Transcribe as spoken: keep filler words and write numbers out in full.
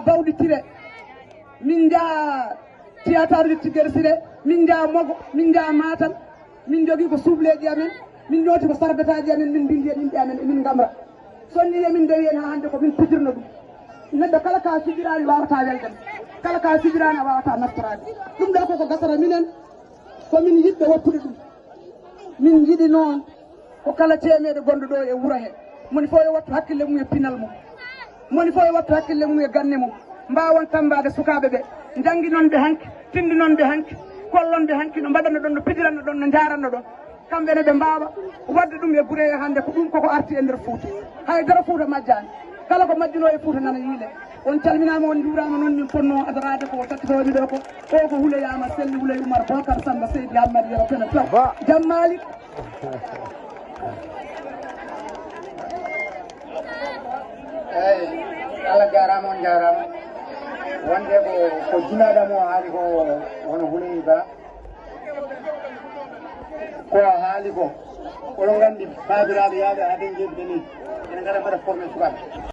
Bawɗi Tire, min njaha théâtre de Tigere Sire, min njaha Mogo, min njaha Matam, min njogii ko suubleeji amen, min ñooti ko sarbetaaji amen, min mbindi en inɗe amen, emin ngamra. So nii emin ndewi en haa hannde ko min pijirno ɗum. Neɗɗo kala ka fijiraani waawataa weldema, kala ka fijiraani a waawataa naftoraade. Ɗum ɗo koko gasata minen, ko min yiɗɓe woppude ɗum. Min njiɗi noon ko kala ceemeeɗo gonɗo ɗo e wuro he, moni fof yo wattu hakkille mum e pinal mum, moni fof yo wattu hakkille mum e ganni mum, mbaawon tammbaade sukaaɓe ɓe, njannginon ɓe hanki, tindinon ɓe hanki, kollon ɓe hanki no mbaɗanno ɗon, no pijiranno ɗon, no njaaranno ɗon. Kamɓe ne ɓe mbaawa waɗde ɗum e gure he hannde, ko ɗum koko arti e nder Fuuta. Hay dara Fuuta majjaani. Kala ko majjunoo e Fuuta nana yiile. On calminaama, on njuuraama. Noon min potnoo adaraade ko takkitoomi ɗo ko, o ko Huley Ama Selli, Huley Umar Bokar Samba Seydi Hammadi Yero Peno Taw. Ba. Jam Malik. Eeyi, Allah jaaraama, on njaaraama. Wonde ko, ko jinaaɗo mo haali ko, wano Huley Ba. Ko haali ko, oɗon nganndi, baabiraaɓe yaaɓe haa den jeeɗiɗe ni, ene ngara mbaɗa formé sukaaɓe.